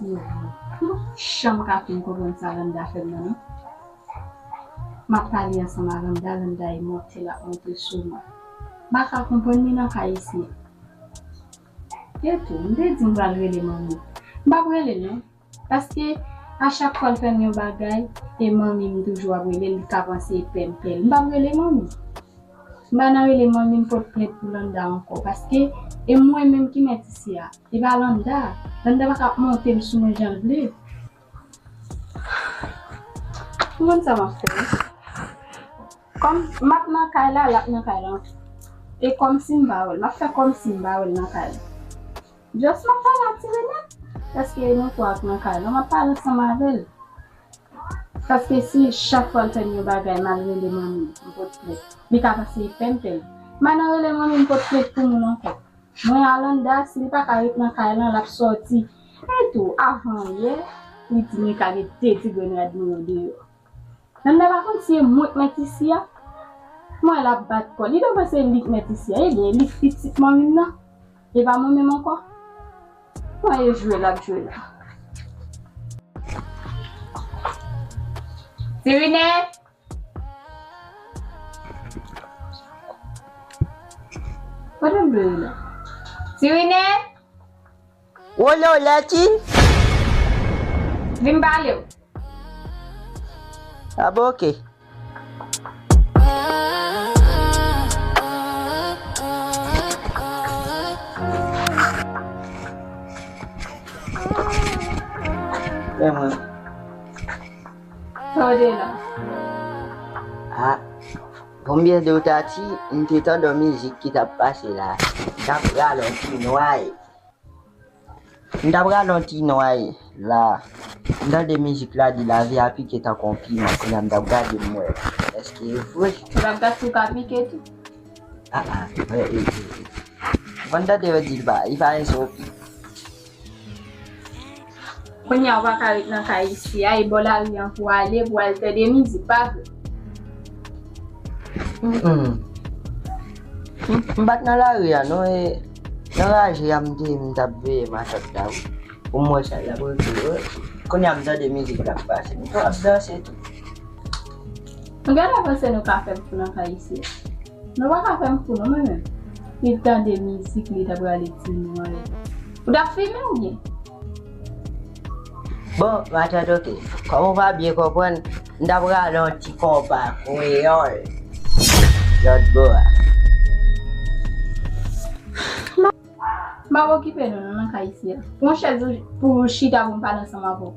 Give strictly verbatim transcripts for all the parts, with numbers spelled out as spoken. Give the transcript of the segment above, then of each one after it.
Yo, m pa janm ka fin konprann sa Landa fè m nan, non. M ap pale ansanm a Landa, Landa e monte l ap monte sou mwen. M pa ka konprann li nan kay isi. E tou, m te di m pral rele manmi. M p ap rele l, non. Paske a chak fwa l fè m yon bagay, e manmi m toujou ap rele l, li ka panse e pè m pè l. M p ap rele manmi. M pa nan rele manmi m pot plent pou Landa ankò, paske e mwen menm ki mèt isi a. E pa Landa. Landa pa ka ap monte m sou mwen jan l vle. Ou konn sa m ap fè, wi. Kòm m ap nan kay la, l ap nan kay la. E kòmsi m pa wè l. M ap fè kòmsi m pa wè l nan kay la. Just m ap pale ak Ti Renè. Paske nou twa k nan kay la. M ap pale ansanm avè l. Paske si chak fwa l fè m yon bagay, m al rele manmi m, m pot plent. Li ka panse e pè m pè l. M pa nan rele manmi m pot plent pou moun ankò. Mwen a Landa, si li pa ka ret nan kay lan, l ap sòti. E tou, avan yè, li di mwen ka gen de ti grenn rad mwen yo deyò. Landa pa konn si e mwen k mèt isi a. Mwen l ap bat kò l. Li dwe panse li k mèt isi a. Ebyen, li k pitit manmi m nan. E pa mwen menm ankò. Mwen e jwe l ap jwe la. Ti Renè! Kote m vle ye la? Ti Renè! Wolo, Lèti! Vin pale w. A bon, oke. Men mwen. Tande la. A, konbyen de w ta di, m te tande yon mizik ki t ap pase la. M t ap rale yon ti nway. M t ap rale yon ti nway la. M tande mizik la di lavi a pike tankou yon piman. Kounye a m t ap gade m wè èske e vre. Ou t ap gade si w ka pike tou? A, a, e, e, e. Ou konn tande yo di li pa, li pa rense yon pi. Kounye a ou pa ka ret nan kay isi a, e bò lari an pou w ale, pou w al tande mizik, pa vre? Mm, mm. M, m pa t nan lari a, non, e nan raje a m te, m t ap veye matant la, wi. Pou m wè sa l ap regle, wi. Kounye a m tande mizik la ap pase, m tou ap danse tou. Nou genlè panse nou ka fè m fou nan kay isi a. Nou pa ka fè m fou non, mwen menm. Li tande mizik, li ta prale di nou anyen. Ou t ap fimen oubyen? Bon, matant, oke. Kòm ou pa byen konprann, m ta prale yon ti konpa kreyòl lòt bò a. M ap okipe nou, nou nan kay isi a. Pran chèz ou pou chita pou m pale ansanm avè w.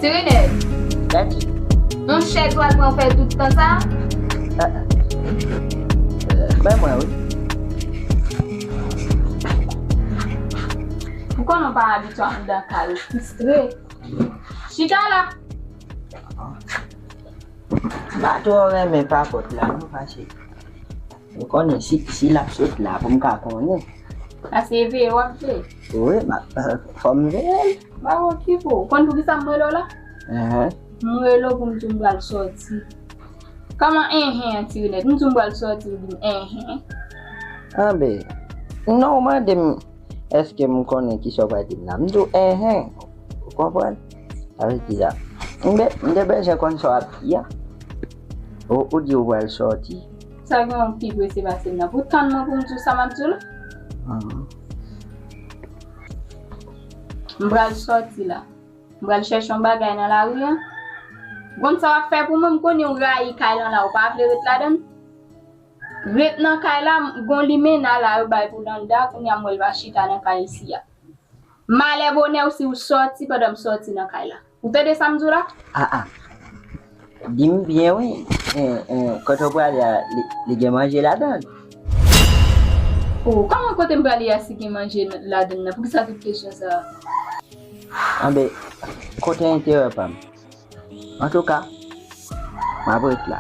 Ti Renè. Daddy. Yon chèz w al pran fè tout tan sa? Ah, ah. Bay mwen, wi. Ou konnen w pa abitye anndan kay ou, fistre. Chita la. M pa twò renmen papòt la, non, paske ou konnen si, si l ap sot la, pou m ka konnen. Paske veye w ap veye. Wi, m ap, fò m veye l. M pa okipe w. Ou konn poukisa m rele w la? Enhen. M rele w pou m di w m pral sòti. Kòman enhen an, Ti Renè? M di w m pral sòti, ou di m enhen. Anben, non, ou mande m èske m konnen kisa w pral di m la? M di w, enhen. Ou konprann? Sa vle di sa. M be-, m te bezwen konn sa w ap di a. Ou, ou di ou pral sòti. Sa gen yon pi prese pase m nan. Pou tann mwen pou m di w sa m ap di w la? Mhm. M pral sòti la. M pral chèche yon bagay nan lari an. Ou konn sa w ap fè pou mwen, m konnen w rayi kay lan la, ou pa vle ret ladan l. Ret nan kay la, m gon limena la yo bay pou Landa, kounye a m wè l pa chita nan kay isi a. Malè bonè w si w sòti pandan m sòti nan kay la. Ou tande sa m di w la? Ah, ah. Di m byen wi. Eh, eh, kote w prale a, li, li gen manje ladan l? Oh, kòman kote m prale a si gen manje ladan l nan? Poukisa tout kesyon sa a? Anben, kote enterè pa m? Antouka, m ap ret la.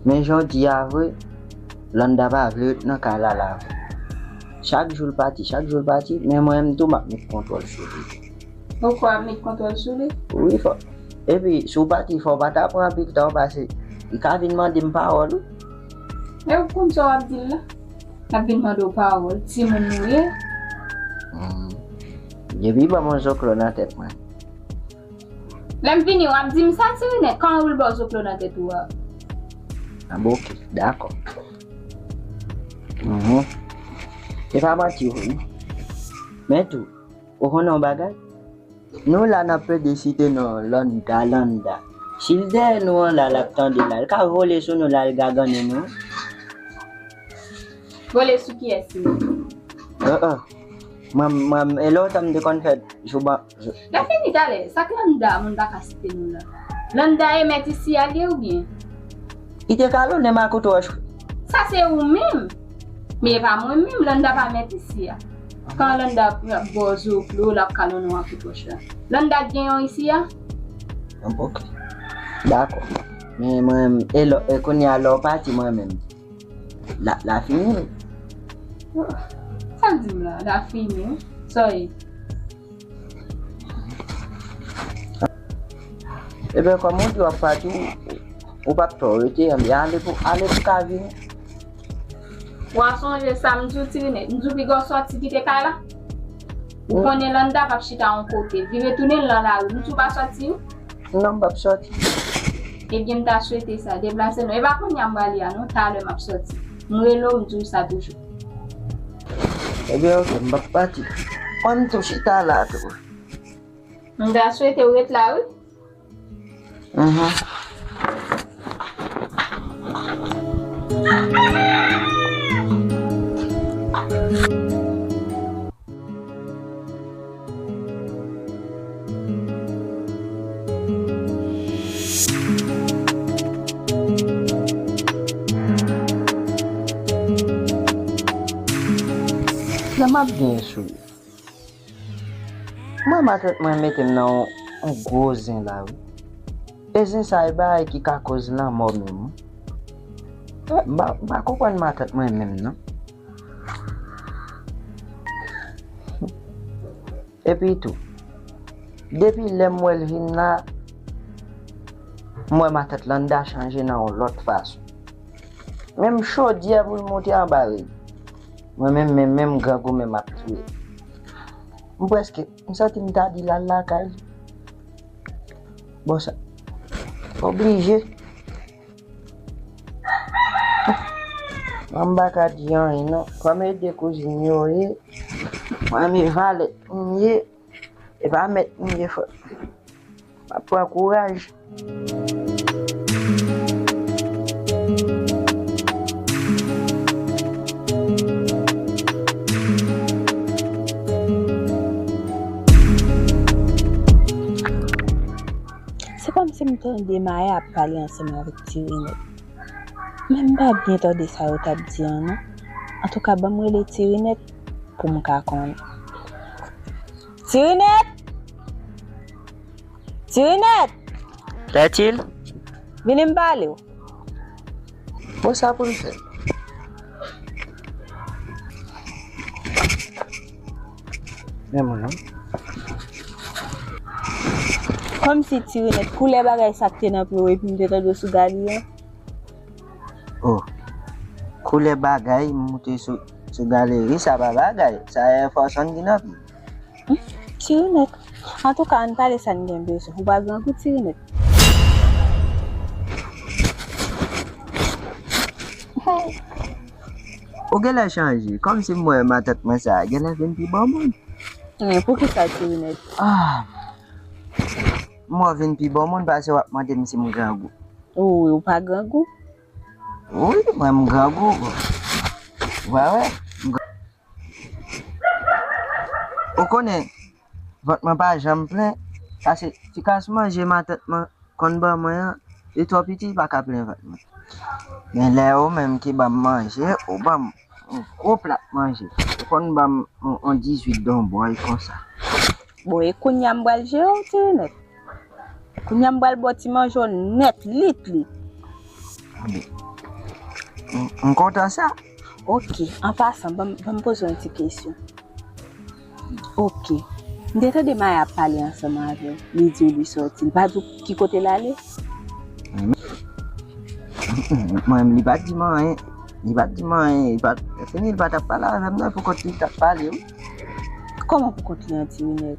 Men jan w di a vre, Landa pa vle ret nan kay la la vre. Chak jou l pati, chak jou l pati, men mwen menm tou m ap met kontwòl sou li. Ou kwè w ap met kontwòl sou li? Wi, fò, Epi, si w pati, fò w pa ta pran anpil tan w pase. Li ka vin mande m pawòl, wi. E ou konn sa w ap di l la? L ap vin mande w pawòl. Timoun nou ye. Hmm. Epi, ban m yon zoklo nan tèt mwen. Lè m vini, w ap di m sa, Tirinèt. Kòman pou l ba w zoklo nan tèt ou a? Ah, bon, ok. Dakò. Mhm. Se pa manti, wi. Men tou, ou konnen yon bagay? Nou la n ap plede site non Landa, Landa. Si l dèyè nou an la, l ap tande la. L ka vole sou nou la, l gagannen nou. Vole sou kiyès li? Ah, ah. Mwen, mwen, e lontan m te konn fè jouban. Lè fini talè, sa k Landa, moun pa ka site non la. Landa e mèt isi a li ye oubyen? Li te kalonnen m ak woutwòch. Sa se ou menm. Men e pa mwen menm, Landa pa mèt isi a. Kan Landa ap bò zoklo, l ap kalonnen w ak woutwòch la. Landa gen yon isi a? Ok. Dakò. Men mwen, e lò, e kounye a lè w pati mwen menm. La, la fini wi. Sa l di m la, la fini wi. Sa w ye? Ebyen, kòm ou di w ap pati, ou, ou p ap fè w rete, anben ale pou, ale pou ka vini. W a sonje sa m di w, Tirinèt? M di w piga w sòti kite kay la? Ou konnen Landa p ap chita yon kote. Vire tounen l nan lari. M di w pa sòti wi. Non, m p ap sòti. Ebyen, m ta swete sa. Deplase non. E pa kounye a m prale a non. Talè m ap sòti. M rele w, m di w sa toujou. Ebyen, ok, m p ap pati. Mwen, m tou chita la tou. M ta swete w ret la, wi. Mhm. Sa m ap gen sou li. Mwen, matant mwen mete m nan yon, yon gwo zen la, wi. E zen sa, e bagay ki ka koz lanmò menm, wi. M pa, m pa konprann matant mwen menm, non. Epi tou, depi lè m wè l vin la, m wè matant Landa chanje nan yon lòt fason. Menm chodyè pou l moute anba rèd. Mwen menm, menm, menm grangou menm ap touye. M prèske, m santi m ta di l al lakay li. Bon, sa oblije. Mwen m pa ka di anyen non. Kòm e de kouzin yo ye, mwen e valèt m ye, e pa mèt m ye frè. M ap pran kouraj. Se kòmsi m tande Maya ap pale ansanm avèk Tirinèt. Men m pa byen tande sa yo t ap di an non. Antouka, ban m rele Tirinèt pou m ka konnen. Tirinèt! Tirinèt! Tètil! Vini m pale w. Bon, sa pou l fè? Men mwen, non. Kòmsi Tirinèt, koulè bagay sa k te nan pye w epi m te tande w sou galri an. Oh. Koulè bagay, m moute sou, sou galeri, sa pa bagay. Sa Air Force One ki nan pye. Hmm, Tirinèt. Antouka, ann pale sa n gen bezwen. Ou pa grangou, Tirinèt? Ou genlè chanje. Kòmsi m wè matant mwen sa a genlè vin pi bon moun. Men poukisa, Tirinèt? Ah. M wè w vin pi bon moun pase w ap mande m si m grangou. Wi, ou pa grangou? Wi, mwen m grangou. Ou pa wè? M gran-, ou konnen, vant mwen pa janm plen, pase ti kas manje matant mwen konn ban mwen an, li twò piti, li pa ka plen vant mwen. Men lè ou menm ki ban m manje, ou ban m yon gwo plat manje. Ou konn ban m yon, yon dizuit donbòy konsa. Bon, e kounye a m pral jere w, Tirinèt. Kounye a m pral ba w ti manje w nèt, lit, lit. M, m kontan sa. Ok, an pasan, ban m, ban m poze w yon ti kesyon. Ok. M te tande Maya ap pale ansanm avè w. Li di w li sòti. Li pa di w ki kote l ale? Mwen, li pa t di m anyen. Li pa t di m anyen. Li pa t, fini, li pa t ap pale avè m non, pou kont li t ap pale, wi. Kòman pou kont li an, Tirinèt?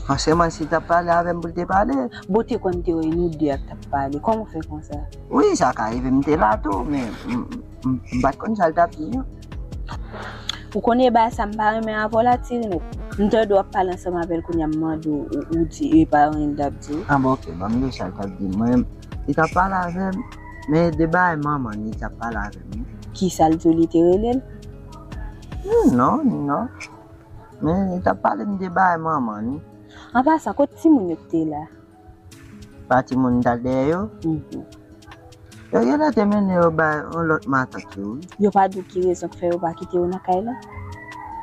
Paske mwen, si l t ap pale avè m pou l te pale. Bon, te konn te wè nou de ap t ap pale. Kòman w fè konsa? Wi, sa ka rive m te la tou, men m, m, m pa t konn sa l t ap di non. Ou konnen bagay sa m pa renmen avè w la, Tirinèt. M tande w ap pale ansanm avè l kounye a, m mande w, ou, ou di e pa anyen l t ap di w. Ah bon, ok, ban m li sa l t ap di m. Mwen, li t ap pale avè m, men de bagay manman li t ap pale avè m. Kisa l di w, li te rele l? Hmm, non, non. Men li t ap pale m de bagay manman li. An pasan, kot timoun yo ki te la? Pa timoun t al dèyè yo? Mhm. Yo genlè te mennen yo bay yon lòt matant yo, wi. Yo pa di w ki rezon k fè yo pa kite yo nan kay la?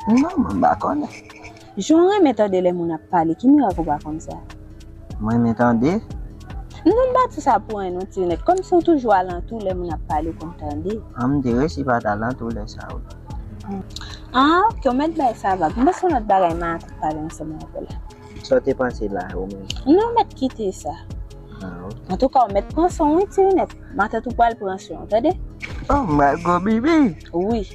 Non, mwen pa konnen. Jan w renmen tande lè moun ap pale, ki mirak ou pa konn sa? Mwen renmen tande? Non, m pa di sa pou anyen non, Tirinèt. Kòmsi w toujou alantou lè moun ap pale, ou konn tande. An, m te resi pa t alantou lè sa, wi. Ah, ok, w mèt bay sa vag. M panse yon lòt bagay Maya t ap pale ansanm avè l. Sa w te panse la, ou menm? Non, mèt kite sa. Ah, ok. Antouka, w mèt pran swen w, wi, Tirinèt. Matant ou pral pran swen w, tande? Oh, m pral gwo bibi. Wi.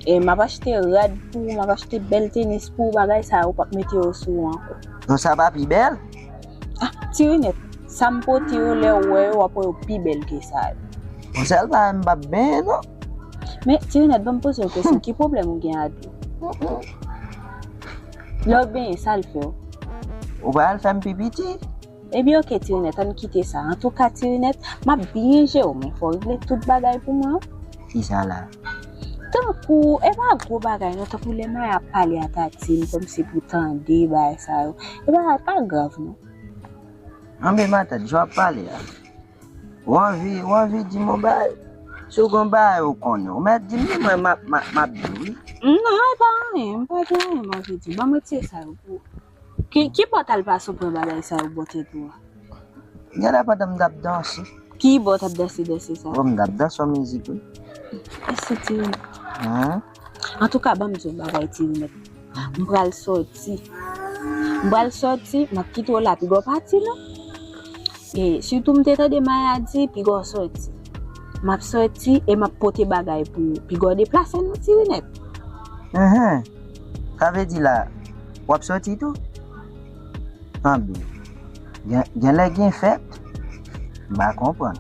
E m ap achte rad pou ou, m ap achte bèl tenis pou ou, bagay sa yo, ou p ap mete yo sou ou ankò. Non, sa pa pi bèl? Ah, Tirinèt, sa m pote yo, lè w wè yo, w ap wè yo pi bèl ke sa yo. Bon, sèl bagay m p ap benyen, non. Men, Tirinèt, ban m poze w kesyon, ki pwoblèm ou gen ak dlo? Lè w benyen, sa l fè w? Ou pral fè m pi piti? Ebyen, ok, Tirinèt, ann kite sa. Antouka, Tirinèt, m ap byen jere w, men fò w regle tout bagay pou mwen, wi. Kisa la? Tankou, e pa gwo bagay, non, tankou lè Maya ap pale a Tati, m kòmsi pou tande, bagay sa yo. E pa, pa grav, non. Anben, matant, jan w ap pale a. Ou anvi, ou anvi di m yon bagay? Si w gen yon bagay ou konnen, ou mèt di m li, mwen, m ap, m ap, m ap di w, wi. Non, e pa anyen, m pa gen anyen m anvi di w. Ban m retire sa yo pou ou. Ki, ki bò w t al pase w pran bagay sa yo bò tèt ou a? Genlè pandan m t ap danse. Ki bò w t ap danse, danse sa? Bon, m t ap danse yon mizik, wi. Èske Tirinèt? Antouka, ban m di w yon bagay, Tirinèt. M pral sòti. M pral sòti, m ap kite w la, piga w pati, non. E sitou m te tande Maya di, piga w sòti. M ap sòti e m ap pote bagay pou ou. Piga w deplase, non, Tirinèt. Enhen. Sa vle di la, w ap sòti tou? Anben, gen, genlè gen fèt? M pa konprann.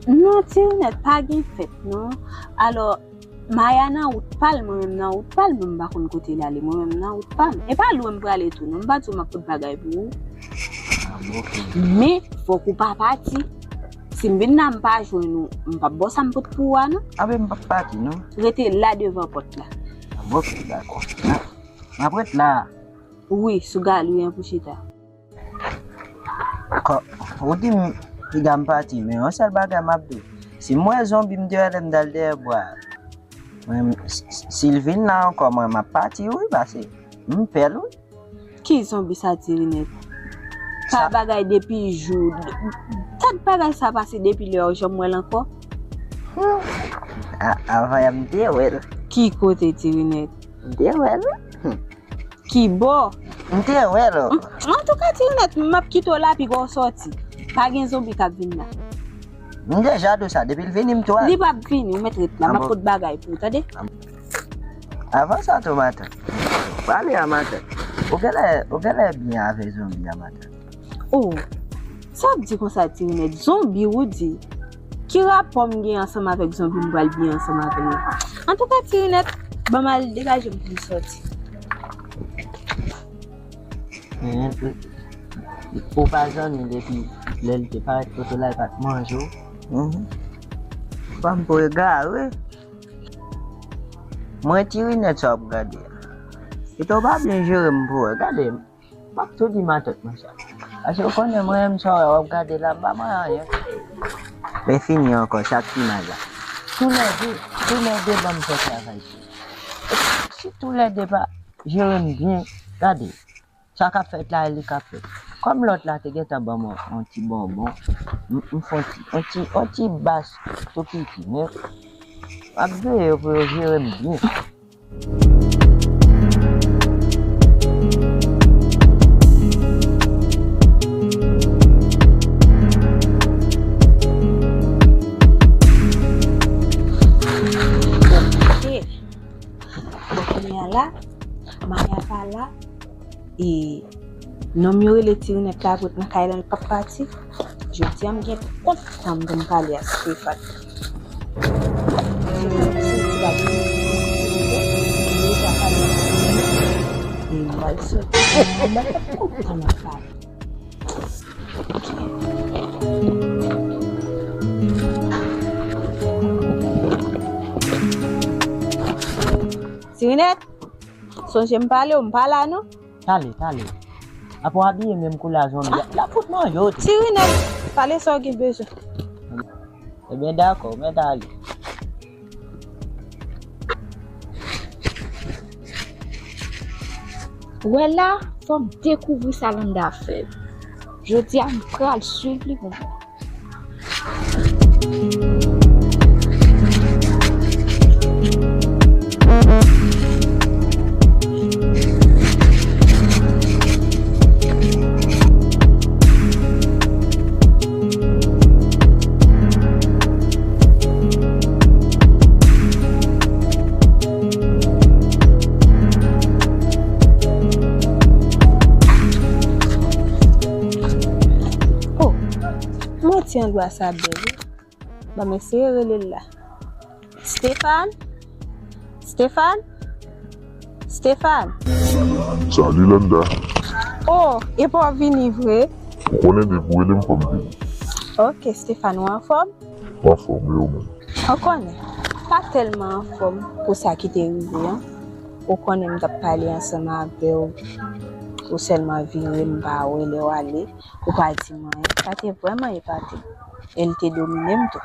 Non, Tirinèt, pa gen fèt, non. Alò, Maya nan wout pa l, mwen menm nan wout pa m, mwen m pa konn kote l ale, mwen menm nan wout pa m. E pa lwen m prale tou, non, m pa di w m ap pot bagay pou ou. Ah, bon, ok. Men, fòk ou pa pati. Si m vin la, m pa jwenn ou, m p ap ba w sa m pot pou ou a, non. Anben, m p ap pati, non. Rete la devan pòt la. Ah, bon, ok, dakò. M ap ret la. Wi, sou galri an pou chita. Kò, ou di m, piga m pati, men yon sèl bagay m ap di w. Si m wè zonbi, m te wè lè m t al dèyè bwa a. Mwen, si, si, si l vin la ankò, mwen, m ap pati, wi, paske m pè l, wi. Ki zonbi sa, Tirinèt? Pa bagay depi jou. Tèt bagay sa pase depi lè w janm wè l ankò? Hmm. A, avan yè m te wè l. Ki kote, Tirinèt? M te wè l, wi. Hmm. Ki bò? M te wè l. M, antouka, Tirinèt, m ap kite w la, piga w sòti. Pa gen zonbi k ap vin la. M deja di w sa, depi l vini, m tou ale. Li p ap vini, ou mèt ret la, m ap pot bagay pou ou, tande? Avan sa tou, matant. Pale a matant. Ou genlè, ou genlè byen avè zonbi a, matant. Oh, sa w ap di konsa, Tirinèt? Zonbi, ou di? Ki rapò m gen ansanm avèk zonbi m pral byen ansanm avè l? Antouka, Tirinèt, ban m al degaje m pou m sòti. Men, ou pa zanmi l epi lè l te parèt kote w la, l pa t manje w? Mhm. Fanm pou egare. Mwen, Tirinèt, sa w ap gade a. Kite w pa byen jere m pou wè. Gade, m ap tou di matant mwen sa. Paske w konnen mwen menm sa w ap gade la, m pa manyen anyen. Men fini ankò, sa k pi mal la. Toulède, toulède ban m fè travay sou. Si toulède pa jere m byen, gade. Sa k ap fèt la, e li k ap fèt. Kòm lòt la te gentan ban m yon, yon ti bonbon, m, m fè yon ti, yon ti, yon ti bas tou piti, men m ap veye yo pou yo jere m byen. la, Maya pa la, e nonm yo rele Ti Rinèt la pou nan kay la, li p ap pati. Jodi a, m gen kontan pou m pale ak Stéphane. E m pral soti, m pral kontan m ap pale. Ti Rinèt, sonje m pale w, m pa la non. Tale, tale. Apa w abiye menm koulè a zonbi a, l ap fout manje w tou. Ti Rinèt, pale sa w gen bezwen. Ebyen dakò, mèt ale. Wè la, fò m dekouvri sa Landa fè. Jodi a, m pral swiv li pou mwen. Oh, manti andwa sa bèl wi. Ban m eseye rele l la. Stéphane? Stéphane? Stéphane? Salut Landa. Oh, epa w vini vre? Ou konnen depi w rele m fò m vini. Ok, Stéphane, ou anfòm? M anfòm, e ou menm? Ou konnen, pa tèlman anfòm pou sa ki te rive an. Ou konnen m t ap pale ansanm avè w, ou sèlman vire, m pa wè lè w ale. Ou pa di m anyen, sa te vrèman epate m. E l te domine m tou.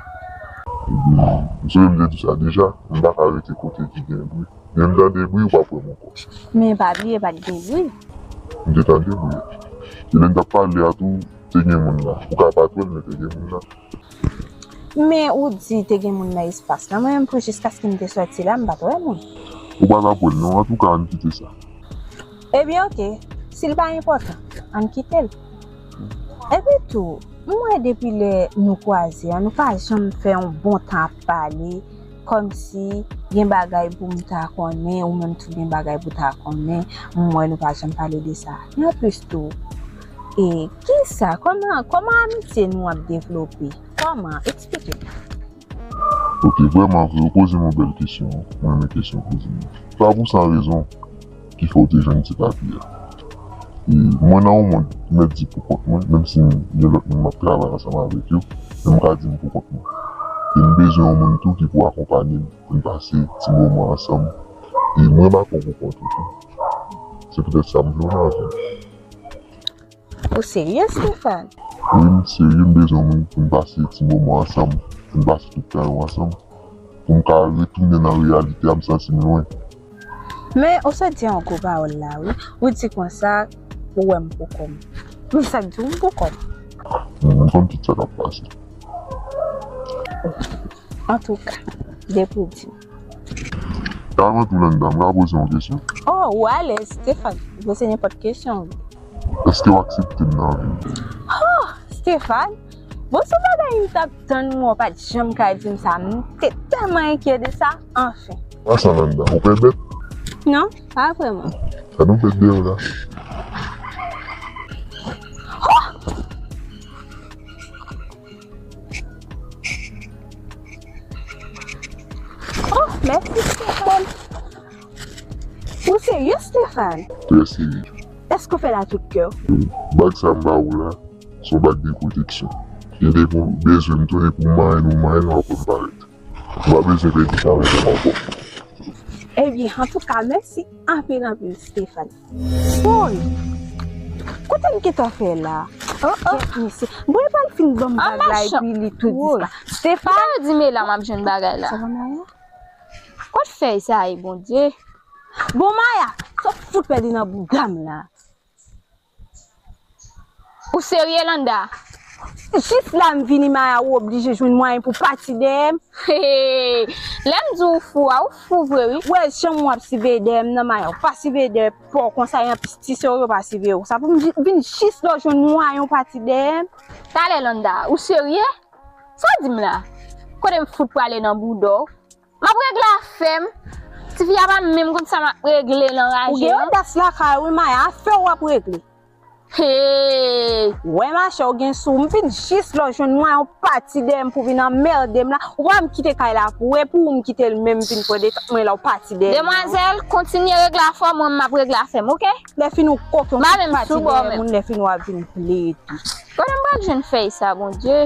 Ebyen, m sonje m te di w sa deja, m pa ka rete kote ki gen bri. Lè m tande bri, w ap wè m ankò. Men pa bliye, pa t gen bri. M te tande bri. E lè n t ap pale a tou, te gen moun la. Ou ka pa t wè l, men te gen moun la. Men ou di te gen moun nan espas la. Mwen menm pou jiskaske m te sòti la, m pa t wè moun. Ou pa t ap wè l non, antouka ann kite sa. Ebyen, oke. Si l pa enpòtan, ann kite l. Epi tou, m wè depi lè nou kwaze a, nou pa janm fè yon bon tan ap pale, kòmsi gen bagay pou m ta konnen, ou menm tou gen bagay pou ta konnen, m wè nou pa janm pale de sa. E anplis tou, e kisa, kòman, kòman amitye nou ap devlope? Kòman? Eksplike m. Ok, vrèman vre, ou poze m yon bèl kesyon. Mwen renmen kesyon ou poze m nan. Se pa pou san rezon ki fè w te jwenn ti papi a. E mwen nan yon mond, m mèt di poukont mwen, menm si m gen lòt moun m ap travay ansanm avèk yo, men m ka di m poukont mwen. E m bezwen yon moun tou ki pou akonpanye m, pou n pase ti moman ansanm. E mwen pa konn poukont ou tou. Se poutèt sa m vle w nan vi m. Ou serye, Stéphane? Wi, m serye, m bezwen moun pou n pase ti moman ansanm, pou n pase tout tan yo ansanm. Pou m ka retounen nan reyalite a, m santi m lwen. Men, ou sot di yon gwo pawòl la, wi. Ou di konsa, ou wè m poukò m. Men sa k di w m poukò m? M, m konn tout sa k ap pase. Antouka, depi w di m. Avan tou, Landa, m ka poze yon kesyon? Oh, ou alèz, Stéphane. Poze nenpòt kesyon, wi. Èske w aksepte m nan vi w? Oh, Stéphane, bon, se bagay m t ap tann, mwen, w pa t janm ka di m sa. M te tèlman enkyè de sa, anfen. Pa sa, Landa, ou pè bèt? Non, pa vrèman. Sa nou fè dèyè w la? Oh! Oh, mèsi, Stéphane. Ou serye, Stéphane? Trè serye. Èske w fè l a tout kè w? Bag sa m ba ou la, se yon bag de pwoteksyon. E depi w bezwen m tou, depi w manyen m, ou manyen m, w ap wè m parèt. Ou pa bezwen pèdi tan avèk mwen ankò. Ebyen, antouka, mèsi anpil, anpil, Stéphane. Woy! Kote m gentan fè la? Oh, oh. Kèt mesye. Bon, epa l fin ban m bag la, epi li tou dispa. Stéphane! Mwen di, men la m ap jwenn bagay la. Sa va, Maya? Kot fèy sa ye, Bondye? Bon, Maya, sa w fout pèdi nan bouda m la? Ou serye, Landa? Jis la m vini, Maya, ou oblije jwenn mwayen pou pati dèyè m. Hey, lè m di w fou a, ou fou vre, wi. Ou wè jan w ap siveye dèyè m nan, Maya, ou pa siveye dèyè pa w konsa, e anplis ti sè w yo pa siveye w konsa. Pou m ji-, vin jis la w jwenn mwayen w pati dèyè m. Talè, Landa, ou serye? Sa w di m la? Kote m fout prale nan bouda w? M ap regle afè m. Ti fi a pa menm konn sa m ap regle nan raje an. Ou gen odas lakay ou wi, Maya, afè w w ap regle. Hey! Wè machè, ou gen sou, m vin jis la w jwenn mwen yon pati dèyè m pou vin anmède m la. Ou pa m kite kay la pou ou, e pou ou m kite l menm vin pran de mwen la, ou pati dèyè m la. Demwazèl, kontinye regle afè w, mwen m ap regle afè m, oke? Lè fini ou koke yon pati dèyè moun, lè fini w ap vin plede. Kote m pral jwenn fèy sa, Bondye?